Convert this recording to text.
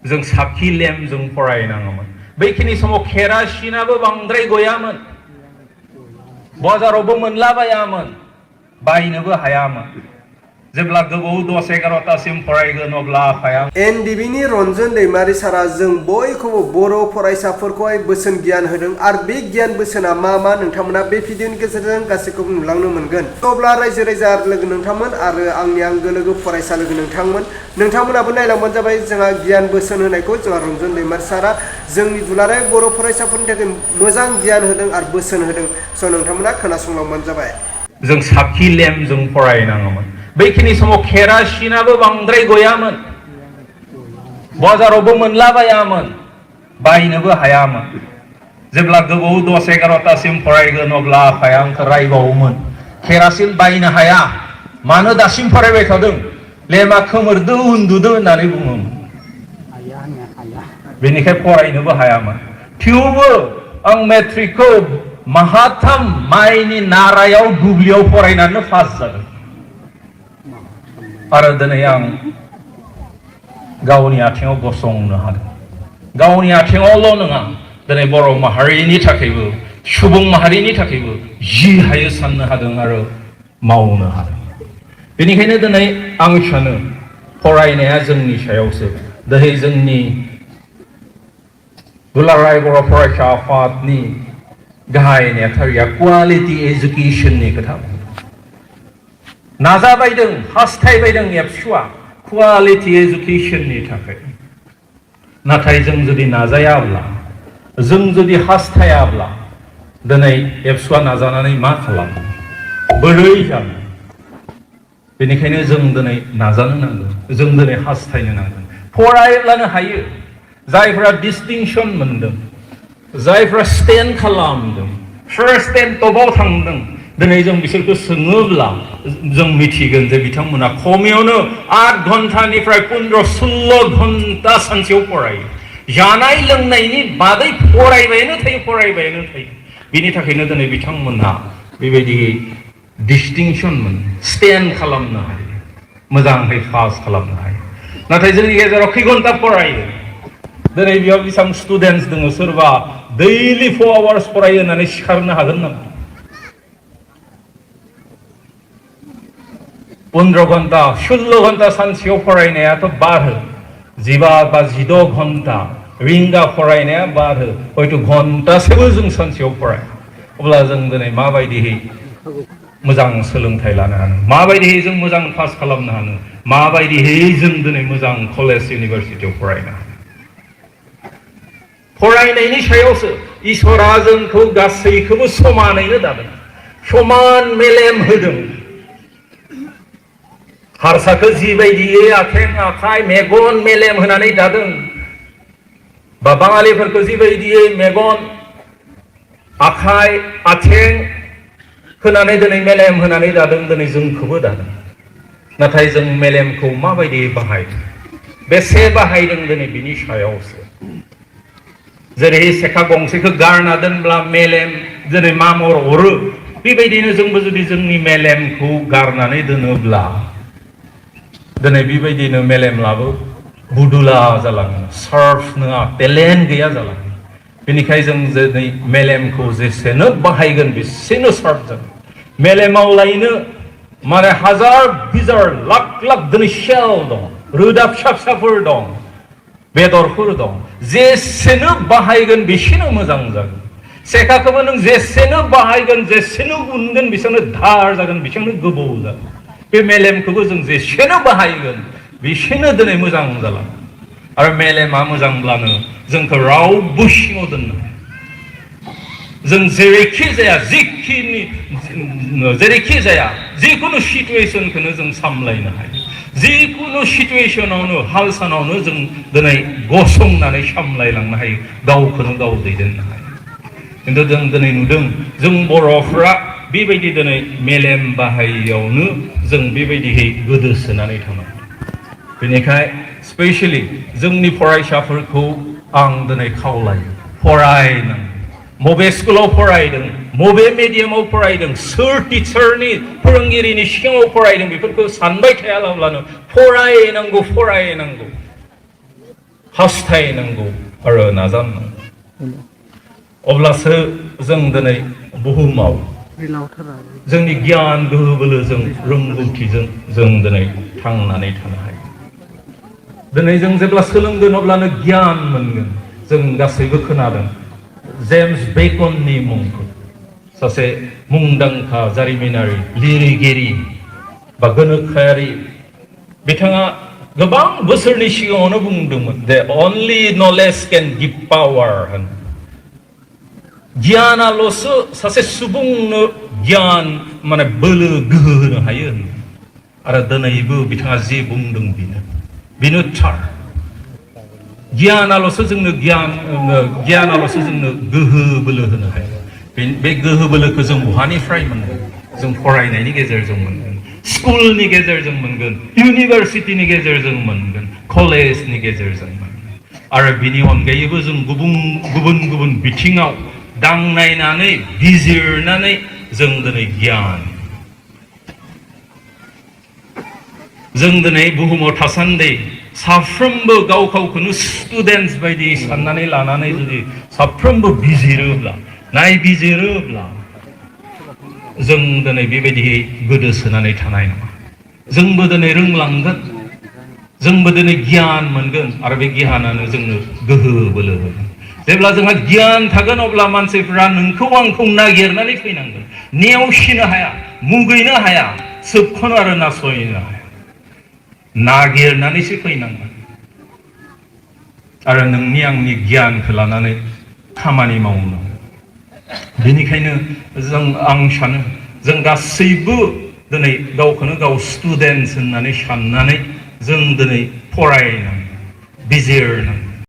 जों साखि लेम्पजों फरायनाङोमोन। बैखिनि समाव केरासिनाबो बांद्राय गैयामोन, बाजारावबो मोनलाबायामोन, बायनोबो हायामोन। जेब्ला गोबाव 10-11टासिम फरायगोन अब्ला आफाया एनडिबिनि रन्जन दैमारि सारा जों बयखौबो बर' फरायसाफोरखौहाय बोसोन गियान होदों आरो बे गियान बोसोना मा नोंथांमोना बे भिडिअनि गेजेरजों गासैखौबो नुलांनो मोनगोन। अब्ला रायजो राजा लोगो नोंथांमोन आरो आंनि आंगो लोगो फरायसा लोगो नोंथांमोनाबो नायलांबानो जाबाय। जोंहा गियान बोसोन होनायखौ जोंहा रन्जन दैमारि सारा जोंनि दुलाराय बर' फरायसाफोरनि थाखाय मोजां गियान होदों आरो बोसोन होदों। स' नोंथांमोना खोनासंलांबानो जाबाय। जों साखि लेम्पजों फरायनाङोमोन। बैखिनि समाव केरासिनाबो बांद्राय गैयामोन, बाजारावबो मोनलाबायामोन, बायनोबो हायामोन। जेब्ला गोबाव 10-11टासिम फरायगोन अब्ला आफाया आंखौ रायबावोमोन, केरासिन बायनो हाया, मानो दासिम फरायबाय थादों, लेमा खोमोरदो उन्दुदो होननानै बुङोमोन। बेनिखाय फरायनोबो हायामोन। थेवबो आं मेट्रिकखौ माहाथाम माइनि नारायाव दुब्लियाव फरायनानै पास जादों। आरो दिनै आं गावनि आथिङाव गसंनो हादों। गावनि आथिङावल' नङा, दिनै बर' माहारिनि थाखायबो, सुबुं माहारिनि थाखायबो जि हायो साननो हादों आरो मावनो हादों। बेनिखायनो दिनै आं सानो फरायनाया जोंनि सायावसो। दिनै जोंनि दुलाराय बर' फरायसा आफादनि गाहाय नेहाथारिया क्वालिटि एजुकेसननि खोथा नाजाबायदों, हास्थायबायदों एबसुआ क्वालिटि एजुकेसननि थाखाय। नाथाय जों जुदि नाजायाब्ला, जों जुदि हास्थायाब्ला, दिनै एबसुआ नाजानानै मा खालामो, बोरै जानो? बेनिखायनो जों दिनै नाजानो नांगोन, जों दिनै हास्थायनो नांगोन। फरायब्लानो हायो। जायफ्रा डिस्टिंसन मोनदों, जायफ्रा स्टेन्ड खालामदों, फार्स्ट टेन टपआव थांदों, दिनै जों बिसोरखौ सोङोब्ला जों मिथिगोन जे बिथांमोना खमैयावनो 8 घन्टानिफ्राय 15-16 घन्टा सानसेयाव फरायो। जानाय लोंनायनि बादै फरायबायानो थायो। बिनि थाखायनो दिनै बिथांमोनहा बेबायदि डिस्टिंसन मोनो, स्टेन्ड खालामनो हायो, मोजाङै पास खालामनो हायो। नाथाय जोंनि गेजेराव खै घन्टा फरायो? दिनै बेयाव बेसेबां स्टुडेन्टस दङ? सोरबा दैलि 4 आवार्स फरायो होननानै सिखारनो हागोन नामा? 15 घन्टा 16 घन्टा सानसेयाव फरायनायाथ' बारो, 15 बा 16 घन्टा रिंगा फरायनाया बारो, हयथ' घन्टासेबो जों सानसेयाव फराया। अब्ला जों दिनै माबायदिहै मोजां सोलोंथाइ लानो हानो, माबायदिहै जों मोजां पास खालामनो हानो, माबायदिहै जों दिनै मोजां कलेज इउनिभारसिटियाव फरायनो हानो? फरायनायनि सायावसो इसोरा जोंखौ गासैखौबो समानैनो दादों, समान मेलेम होदों। हारसाखौ जिबायदियै आथिं आखाइ मेगन मेलेम होनानै दादों, बा बाङालिफोरखौ जिबायदियै मेगन आखाइ आथिं होनानै दिनै मेलेम होनानै दादों, दिनै जोंखौबो दादों। नाथाय जों मेलेमखौ माबायदि बाहायदों, बेसे बाहायदों, दिनै बिनि सायावसो। जेरै सेखा गंसेखौ गारना दोनब्ला मेलेम जेरै मामर अरो, बेबायदिनो जोंबो जुदि जोंनि मेलेमखौ गारनानै दोनोब्ला दिनै बेबायदिनो मेलेमलाबो बुदुला जालाङो, सार्फ नङा, टेलेन्ट गैया जालाङो। बेनिखायनो जों दिनै मेलेमखौ जेसेनो बाहायगोन बेसेनो सार्फ जागोन। मेलेमाव माने हाजार बिजार लाख दिनै सेल दं, रोदा फिसा फिसाफोर दं, बेदरफोर दं। जेसेनो बाहायगोन बेसेनो मोजां जागोन। सेखाखौबो नों जेसेनो बाहायगोन, जेसेनो उनगोन, बेसेनो धार जागोन, बेसेनो गोबौ जागोन। बे मेलेमखौबो जों जेसेनो बाहायगोन बेसेनो दिनै मोजां जालाङो। आरो मेलेमा मोजांब्लानो जोंखौ रावबो सिङाव दोननो हाया। जों जेरैखि जाया जिखुनु सिटुएसनखौनो जों सामलायनो हायो। जिखुनु सिटुएसनावनो हाल सानावनो जों दिनै गसंनानै सामलायलांनो हायो, गावखौनो गाव दैदेननो हायो। खिन्थु जों दिनै नुदों, जों बर'फ्रा बेबायदि दिनै मेलेम बाहायियावनो जों बेबायदिहै गोदोसोनानै थानांगौ। बेनिखाय स्पेसियेलि जोंनि फरायसाफोरखौ आं दिनै खावलायो, फरायनांगौ। बबे स्कुलाव फरायदों, बबे मिडियामाव फरायदों, सोर टिचारनि फोरोंगिरिनि सिगाङाव फरायदों, बेफोरखौ सानबाय थायाब्लानो फरायनांगौ। हास्थायनांगौ आरो नाजानांगौ अब्लासो जों दिनै बुहुमाव जोंनि गियान गोहो बोलोजों रोंगौथिजों जों दिनै थांनानै थानो हायो दिनै जों जेब्ला सोलोंगोन अब्लानो गियान मोनगोन जों गासैबो खोनादों जेम्स बेकननि मुंखौ सासे मुंदांखा जारिमिनारि लिरगिरि बा गोनोखोआरि बिथाङा गोबां बोसोरनि सिगाङावनो बुंदोंमोन दे अनलि नलेज केन गिभ पावार होन गियानाल'सो सासे सुबुंनो गियान माने बोलो गोहो होनो हायो आरो दिनैबो बिथाङा जे बुंदों बेनो थार गियानाल'सो जोंनो गियानाल'सो जोंनो गोहो बोलो होनो हायो बे गोहो बोलोखौ जों बहानिफ्राय मोनगोन जों फरायनायनि गेजेरजों मोनगोन स्कुलनि गेजेरजों मोनगोन इउनिभारसिटिनि गेजेरजों मोनगोन कलेजनि गेजेरजों मोनगोन आरो बिनि अनगायैबो जों गुबुन बिथिङाव दांनायनानै बिजिरनानै जों दिनै गियान जों दिनै बुहुमाव थासान्दि साफ्रोमबो गावखौनो स्टुडेन्टस बायदि साननानै लानानै जुदि साफ्रोमबो बिजिरोब्ला नायबिजिरोब्ला जों दिनै बेबायदियै गोदोसोनानै थानाय नङा जोंबो दिनै रोंलांगोन जोंबो दिनै गियान मोनगोन आरो बे गियानानो जोंनो गोहो बोलो होगोन जेब्ला जोंहा गियान थागोन अब्ला मानसिफ्रा नोंखौ आंखौ नागिरनानै फैनांगोन नेवसिनो हाया मुगैनो हाया सोबख'नो आरो नासयनो हाया नागिरनानैसो फैनांगोन आरो नोंनि आंनि गियानखौ लानानै खामानि मावनो बेनिखायनो आं सानो जों गासैबो दिनै गावखौनो गाव स्टुडेन्टस होननानै साननानै जों दिनै फरायनांगोन बिजिरनांगोन